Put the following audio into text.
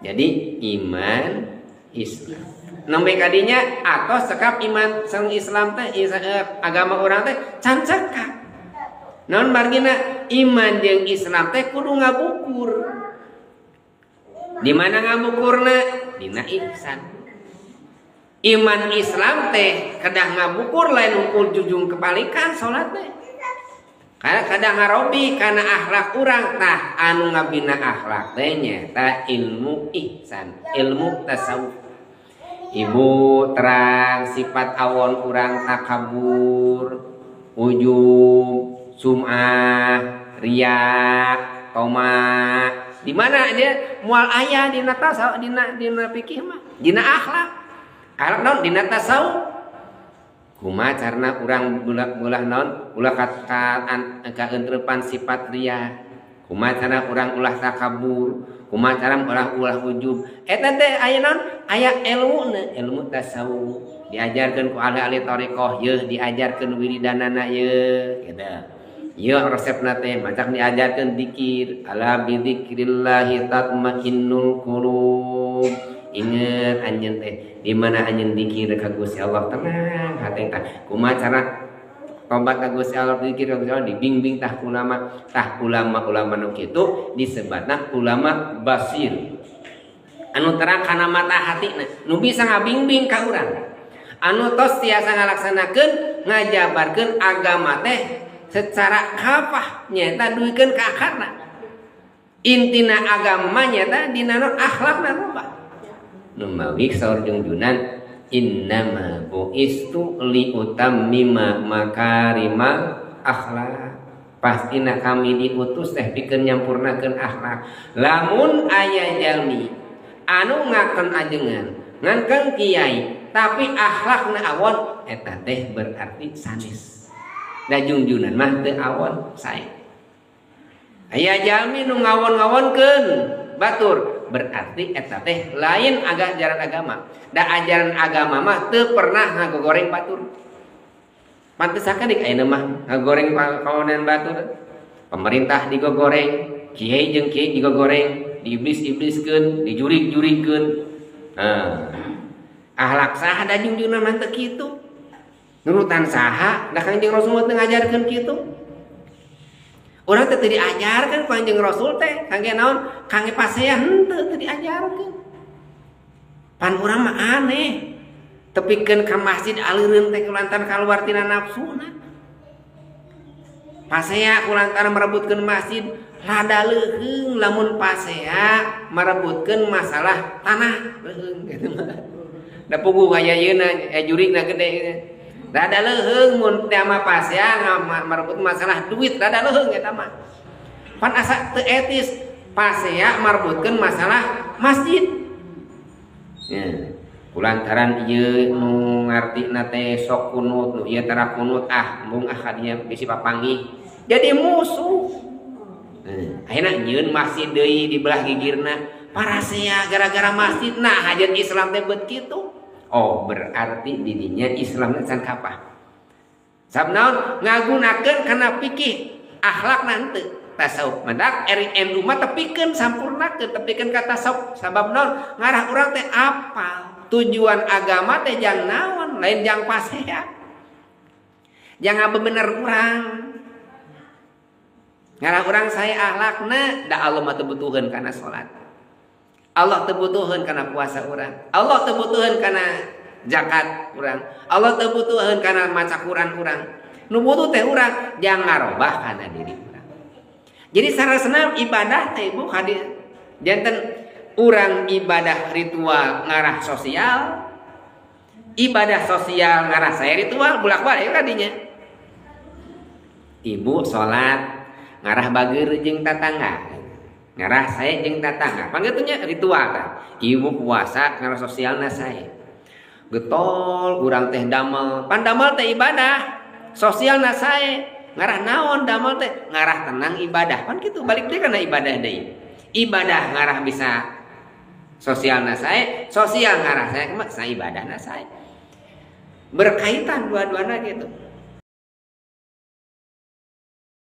Jadi iman Islam. Nembe kadinya atau cekap iman sareng Islam teh, agama urang teh can cekap. Naon margina iman jeung Islam teh kudu ngabukur. Di mana ngabukurna? Dina ihsan. Iman Islam teh kedah ngabukur, lain ukur jujung kebalikan salat teh. Karena kadang ngarobi karena akhlak urang. Tah, anu ngabina akhlak teh nyaeta ilmu ihsan, ilmu tasawuf. Ibu terang sifat awon urang takabur, ujub, sum'ah, riya, toma. Di mana aja moal aya dina tasawuf, dina dina fikih mah, dina akhlak. Akhlak naon? Dina tasawuf. Kumaha carana urang ulah naon, ulah ka kaentrepan sifat riya? Kumaha cara urang ulah takabur? Kumaha cara ulah ulah ujub? Eta teh aya naon, aya ilmuna, ilmu tasawuf, diajarkeun ku ahli-ahli thariqah yeuh, diajarkeun wiridanana yeuh gitu yeuh, resepna teh macam diajarkeun dikir, ala bidzikrillahi tatmainnul qulub. Ingat anjeun teh di mana anjeun dikir ka Gusti Allah tenang hate. Tah, kumaha cara tobat ka Gusti Allah, dikir ka Gusti Allah, dibimbing tah ulama. Tah, ulama-ulama nu kitu disebatna ulama basir, anu terang kana mata hatina, nu bisa ngabimbing ka urang, anu tos tiasa ngalaksanakeun, ngajabarkeun agama teh secara kafah, nyaeta duikeun ka akarna. Intina agama nyaeta dina naon? Akhlakna robah. Nu mawi saur jungjunan, innama bu'istu li utammima makarimal akhlak, pastina kami diutus teh pikeun nyampurnakeun akhlak. Lamun aya jalmi anu ngaken ajengan, ngaken kiai, tapi akhlakna awon, eta teh berarti sanes. Da jungjunan mah teu awon sae. Aya jalmi nu ngawon-ngawonkeun batur, berarti eta teh lain agak ajaran agama. Da ajaran agama mah teu pernah ngagogoreng batur. Pantes sakedik ayeuna mah ngagoreng kawanan batur. Pemerintah digogoreng, kiai jeung kiai digogoreng, diiblis-ibliskeun, dijurig-jurigkeun. Nah, akhlak saha? Da jungjunan mah teu kitu. Nurutan saha? Da Kangjeng Rasul mah teu ngajarkeun kitu. Urang teh teu diajarkeun ku Kangjeng Rasul teh kangge naon? Kangge pasea henteu, teu diajarkeun. Pan urang mah aneh. Tepikeun ka masjid aleureun teh kulantaran kaluar tina nafsuna. Pasea kulantaran merebutkeun masjid, rada leuheung lamun pasea merebutkeun masalah tanah, leuheung gitu mah. Da puguh aya yeuna jurigna gede gitu. Rada leuheung mun teh mah pasea merebut masalah duit, rada leuheung eta mah. Pan asa teu etis pasea merebutkeun masalah masjid. Ya. Kulantaran ieu nu ngartina teh sok kunut, nu ieu tara kunut, ah embung ah kadinya bisi papanggih. Jadi musuh. Ayeuna nyieun masjid deui di belah gigirna. Parasea gara-gara masjid. Nah, hajat Islam teh beut kitu. Oh, berarti didinya Islam can kapah. Sabab naon? Ngagunakeun kana fikih, akhlak henteu tasawuf. Matak eri NU mah tepikeun sampurnakeun, tepikeun ka tasawuf. Sabab naon? Ngarah urang teh apal tujuan agama teh jang naon, lain jang pasea. Jangan bener urang. Ngarah urang saya akhlakna, da Allah mah teu butuheun kana salat. Allah teu butuheun kana puasa urang. Allah teu butuheun kana zakat urang. Allah teu butuheun kana maca Quran urang. Nu butuh teh urang jangan ngarobah kana diri urang. Jadi sarasana ibadah teh, Ibu hadir. Janten urang ibadah ritual ngarah sosial, ibadah sosial ngarah saya ritual, bolak-balik tadinya. Ibu sholat ngarah bager jeung tatangga, ngarah saya jeung tatangga, panggilnya ritual kan. Ibu puasa ngarah sosialna saya. Getol urang teh damel, pan damel teh ibadah sosialna saya. Ngarah naon damel teh? Ngarah tenang ibadah, pan gitu balik deui kana ibadah deui. Ibadah ngarah bisa sosialna saya, sosial ngarah saya, saya ibadahna saya, berkaitan dua-duanya gitu.